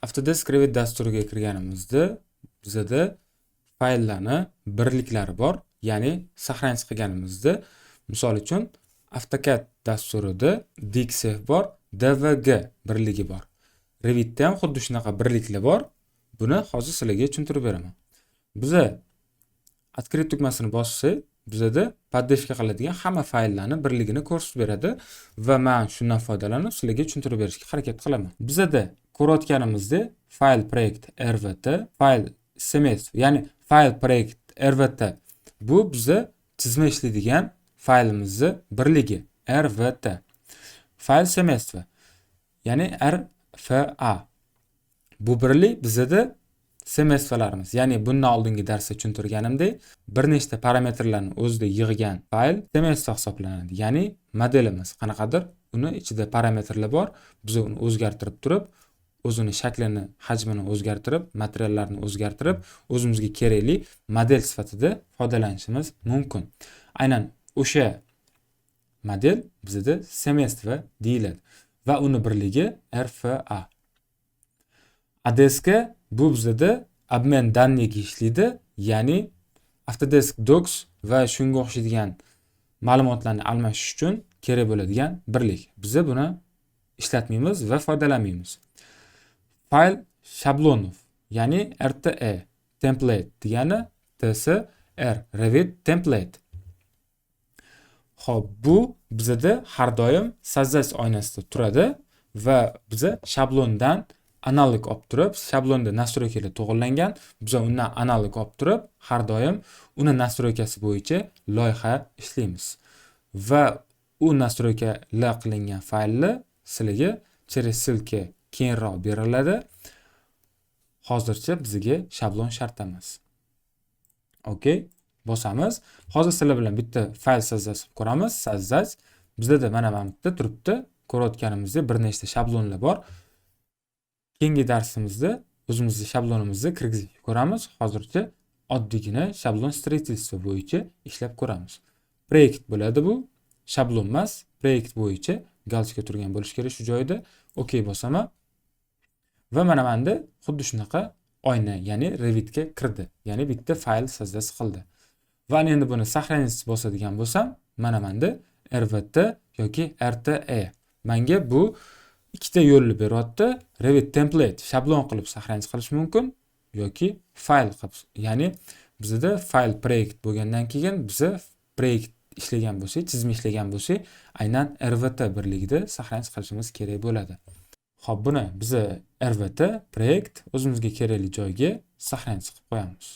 Autodesk Revit dasturiga kirganimizda bizada fayllarni birliklari bor, ya'ni сохранить qilganimizda, misol uchun, AutoCAD dasturida DXF bor, DWG birligi bor. Revitda ham xuddi shunaqa birliklar bor. Buni hozir sizlarga tushuntirib beraman. Biza "Открыть" tugmasini bossak, bizada поддержка qiladigan hamma fayllarni birligini ko'rsatib beradi va men shundan foydalanib sizlarga tushuntirib berishga harakat qilaman. Bizada ko'rayotganimizdek, fayl proyekt RVT, fayl семейство, ya'ni fayl proyekt RVT, bu biza chizma ishlaydigan faylimizni birligi RVT. Fayl семейство, ya'ni RFA. Bu birlik bizada семейство larimiz, ya'ni bundan oldingi darsda tushuntirganimdek, bir nechta parametrlarni o'zida yig'gan fayl семейство hisoblanadi. Ya'ni modelimiz qanaqadir, uni ichida parametrlar bor. Biz uni o'zgartirib turib, o'zini shaklini, hajmini o'zgartirib, materiallarni o'zgartirib, o'zimizga kerakli model sifatida foydalanishimiz mumkin. Aynan o'sha model bizada семейство deyiladi va uni birligi RFA. ADSK bu bizada обмен данных ga ishlaydi, ya'ni Autodesk Docs va shunga o'xshaydigan ma'lumotlarni almashish uchun kerak bo'ladigan birlik. Biza buni ishlatmaymiz va foydalanmaymiz. Файл шаблонов, ya'ni RTE template degani TSR Revit template. Xo'p, bu bizada har doim "Создать" oynasida turadi va biza shablondan analog olib turib, shablonda настройка lar to'g'irlangan, biz undan analog olib turib, har doim uni настройка si bo'yicha loyiha ishlaymiz. Va u настройка lar qilingan faylni sizlarga через ссылка keyinroq beriladi. Hozircha bizga shablon shart emas. Okey, bosamiz. Hozir sizlar bilan bitta fayl создать ko'ramiz. Создать. Bizda mana bu yerda turibdi. Ko'rayotganimizdek, bir nechta shablonlar bor. Keyingi darsimizda o'zimizni shablonimizni kirgizib ko'ramiz. Hozircha oddiygina шаблон строительства bo'yicha ishlab ko'ramiz. Proyekt bo'ladi bu. Shablon emas, proyekt bo'yicha галочка turgan bo'lishi kerak shu joyda. Okey bosaman. Va mana menda xuddi shunaqa oyna, ya'ni Revitga kirdi. Ya'ni bitta fayl создать qildi. Va endi buni "Сохранить" bosadigan bo'lsam, mana menda RVT yoki RTE. Menga bu ikkita yo'lni beryapti. Revit template shablon qilib сохранить qilish mumkin yoki fayl qilib, ya'ni bizda fayl proyekt bo'lgandan keyin biza proyekt ishlagan bo'lsak, chizma ishlagan bo'lsak, aynan RVT birligida сохранить qilishimiz kerak bo'ladi. Xo'p, buni biza RVT proyekt o'zimizga kerakli joyga сохранить qilib qo'yamiz.